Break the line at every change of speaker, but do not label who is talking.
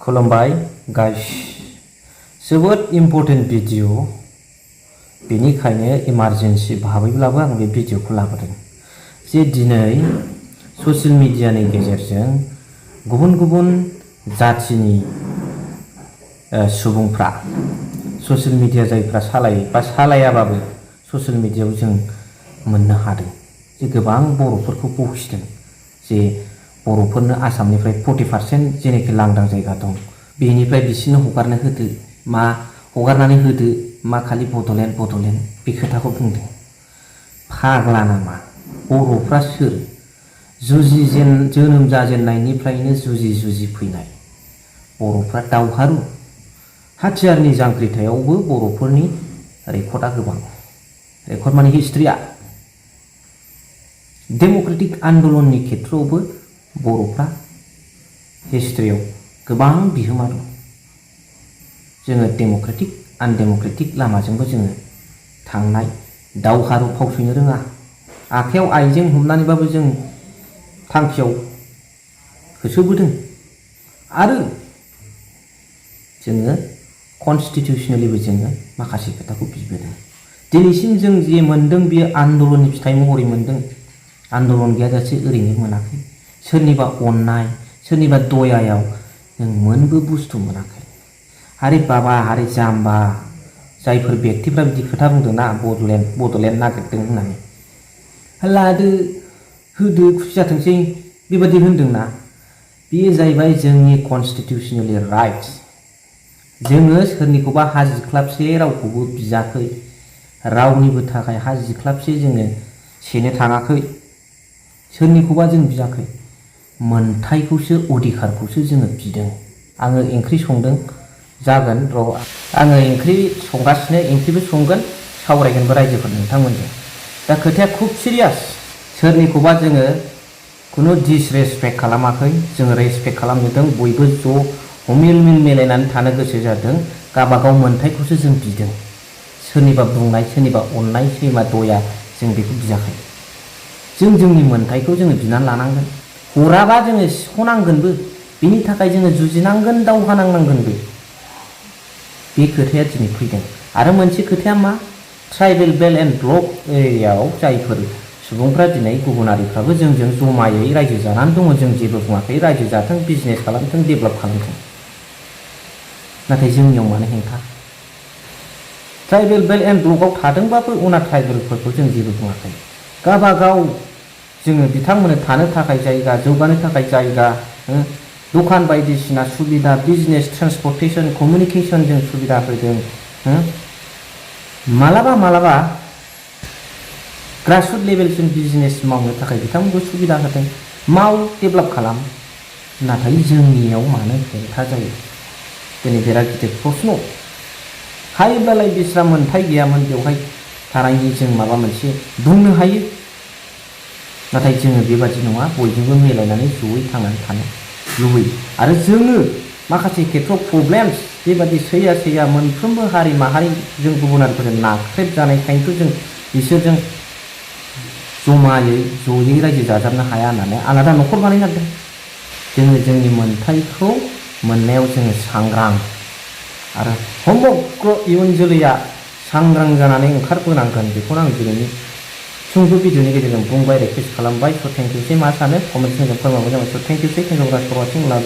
खुलुमबाय गाइस जोबोद important video बेनिखायनो इमारजेन्सि भाबैब्लाबो आं बे भिडिअखौ लाबोदों जे दिनै ससियेल मिडियानि गेजेरजों गुबुन गुबुन जाथिनि सुबुंफ्रा ससियेल मिडिया जायफ्रा सालायो बा सालायाबाबो ससियेल मिडियायाव जों मोननो हादों जे गोबां बर'फोरखौ बखिदों जे बर'फोरनो आसामनिफ्राय 40% जेनेखि लांदां जायगा दं बेनिफ्राय बिसिनो हगारनानै होदो मा खालि बड'लेण्ड बे खोथाखौ बुंदों। फाग्ला नामा बर'फ्रा सोर जोनोम जाजेननायनिफ्रायनो जुजि फैनाय बर'फ्रा दावहारु हाथियारनि जांख्रिथायावबो बर'फोरनि रेकर्डआ गोबां रेकर्ड माने हिस्ट्रिया डेम'क्रेटिक आन्दलननि खेत्रआवबो बर'फ्रा हिस्ट्रियाव गोबां बिहोमा दं। जोङो डेम'क्रेटिक आनडेम'क्रेटिक लामाजोंबो जोङो थांनाय दावहारु फावसयनो रोङा आखायाव आइजें हमनानैबाबो जों थांखियाव होसोबोदों आरो जोङो कनस्टिटिउसनेलिबो जोङो माखासे खोथाखौ बिबोदों। दिनैसिम जों जे मोन्दों बेयो आन्दलननि फिथाइ महरै मोन्दों। आन्दलन गैयाजासे ओरैनो मोनाखै। सोरनिबा अननाय सोरनिबा दयायाव जों मोनबो बुस्थु मोनाखै। हारि बाबा हारि जाम्बा जायफोर व्यक्तिफ्रा बिदि खोथा बुंदोंना बड'लेण्ड नागिरदों होननानै लादो होदो खुसि जाथोंसै बेबादि होनदोंना बेयो जाहैबाय जोंनि कनस्टिटिउसनेलि राइट्स। जोङो सोरनिखौबा हाजिख्लाबसे रावखौबो बियाखै रावनिबो थाखाय हाजिख्लाबसे जोङो सेनो थाङाखै सोरनिखौबा जों बियाखै मोनथायखौसो अधिकारखौसो जोङो बिदों। आङो ओंख्रि संदों जागोन र' आङो ओंख्रि संगासिनो ओंख्रिबो संगोन सावरायगोनबो रायजोफोर नोंथांमोनजों। दा खोथाया खुब सिरियास सोरनिखौबा जोङो खुनु डिसरेसपेक्ट खालामाखै जोङो रेसपेक्ट खालामदों बयबो ज' मिल मिलायनानै थानो गोसो जादों गावबागाव मोनथायखौसो जों बिदों। सोरनिबा बुंनाय सोरनिबा अननाय सोरनिबा दया जों बेखौ बियाखै। जों जोंनि मोनथायखौ जोङो बिनानै लानांगोन हराबा जोङो सिख'नांगोनबो बिनि थाखाय जोङो जुजिनांगोन दावहा नांनांगोनबो बे खोथाया दिनै फैदों। आरो मोनसे खोथाया मा ट्राइबेल बेल्ट एन्ड ब्लक एरियायाव जायफोर सुबुंफ्रा दिनै गुबुनारिफ्राबो जोंजों जमायै रायजो जानानै दङ जों जेबो बुङाखै रायजो जाथों बिजनेस खालामथों डेभेलप खालामथों नाथाय जोंनियाव मानो हेंथा ट्राइबेल बेल्ट एन्ड ब्लकआव थादोंबाबो अना ट्राइबेलफोरखौ जों जेबो बुङाखै गावबागाव जोङो बिथांमोननो थानो थाखाय जायगा जौगानो थाखाय जायगा दखान बायदिसिना सुबिदा बिजनेस ट्रेन्सपर्टेसन कमिउनिकेसन जों सुबिदा होदों। मालाबा ग्रासरुट लेभेलसिम बिजनेस मावनो थाखाय बिथांमोनखौ सुबिदा होदों माव डेभेलप खालाम नाथाय जोंनियाव मानो हेंथा जायो दिनै बिराद गिदिर प्रश्न। हायोब्लालाय बिस्रा मोनथाय गैयामोन बेवहाय थानायनि जों माबा मोनसे बुंनो हायो नाथाय जोङो बेबादि नङा बयजोंबो मिलायनानै जयै थांनानै थानो लुबैयो आरो जोङो माखासे खेथ्रआव प्रब्लेम्स बेबादि सैया मोनफ्रोमबो हारि माहारि जों गुबुनारिफोरजों नाख्रेबजानायखायनोथ' जों बिसोरजों जयै रायजो जाजाबनो हाया होननानै आलादा न'खर बानायनांदों। जोङो जोंनि मोनथायखौ मोननायाव जोङो सांग्रां आरो समग्र इयुन जोलैया सांग्रां जानानै ओंखारबोनांगोन बेखौनो आं दिनैनि सुंद' भिडिअनि गेजेरजों बुंबाय रिकुवेस्ट खालामबाय। स' थेंक इउ मा सानो कमेन्ट सेक्सनाव फोरमायबानो जाबाय। स' थेंक इउ फर वाचिं लाभ।